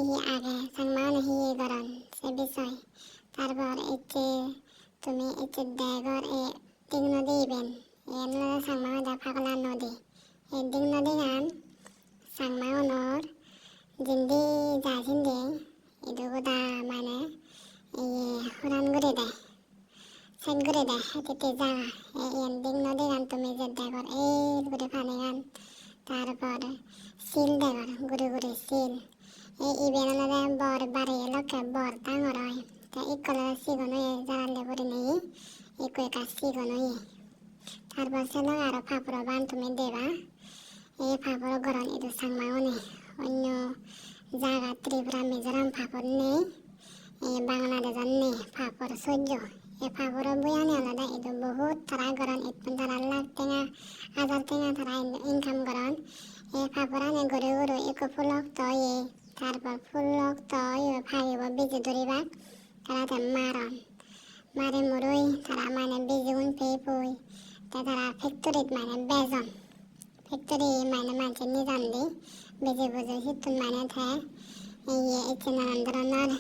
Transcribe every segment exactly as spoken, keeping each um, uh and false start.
hi age, Changma une hi hi goron se bisoy. Tarpor ecche tumi ecche degor ei Ding nodi iben, iyen olode Changma hoide Pagla nodi. Ei Ding nodigan Changma unor jindi jai sindi idu goda mane iye huran guri de, sej guri de, hetiti jaga. Ei iyen Ding nodigan tumi je degor, el guri panigan, tarpor sil degor, guri guri sil. Ei iben olode bor bari elokke bor dangor oi. Te ikko olode sigon oye jaralli gurinei, ikko ekka sigon oye. Tarpor se loge aro papuro bagan tumi deba. Ei papuro goron idu Changma une. Onyo jagat Tripura, Mizoram papur nei. Ei Bangladeshot nei papur sojjo. Ei papuro buyani olode idu bohut tara goron, ittun tara lakh tenga, hajar tenga tara in-, income goron. Ei papurani guri guri ikko pulok to oye. Tarpor pulok to oye pagibo biji duribak. Tara te maron. Mari muroi tara mane bijigun pei poi. Te tara factoryt mane bejon. Factory mane manje nijendi biji buji sittun mane te iye ecche nanan doronor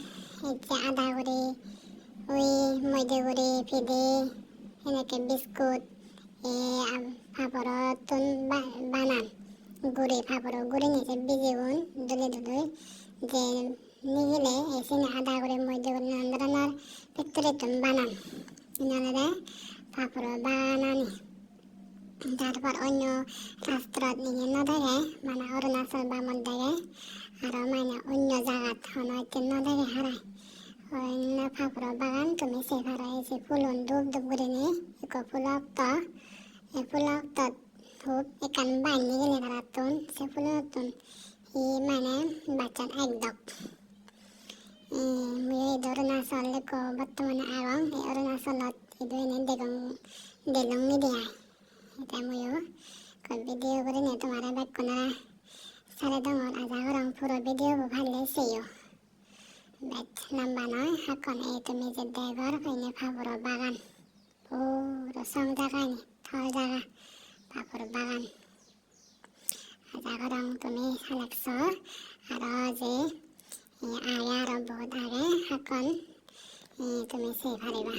ecche ada guri, ui moide guri, pide, henekke biscuit, e, am, paporottun ba-, banan. Guri paporo gurinei se bijigun duli duli je nigile, e, sini ada guri moide guri nanan doronor factoryttun banan. Iyen olode papuro baganani. Tarpor onyo rastrot iyen no dege, bana Arunachal bamot dege, aro mane onyo jagat hono hitte no dege harai. Onyo papuro bagan tumi sei paro, ei je pulun dhup dhup gurinei, ikko phulo okto, ei phulo oktot hub ekkan baj nigile tarattun, se phulottun hi mane bachan ek dok. Eh, mui idu Arunachal ekko bottomane agong, ei Arunachalot idu ene degong, delong ide ai. Te muiyo ekko video gurinei tomare bekkunore sare dongor, aja gorong puro video bo palle seyo. Bej lamba noi, hakkon ei tumi je degor ene papuro bagan. Puro song jaga ene, thol jaga, papuro bagan. Aja gorong tumi selek so, aro je, eh, age aro bohut age, hakkon, eh, tumi sei pariba.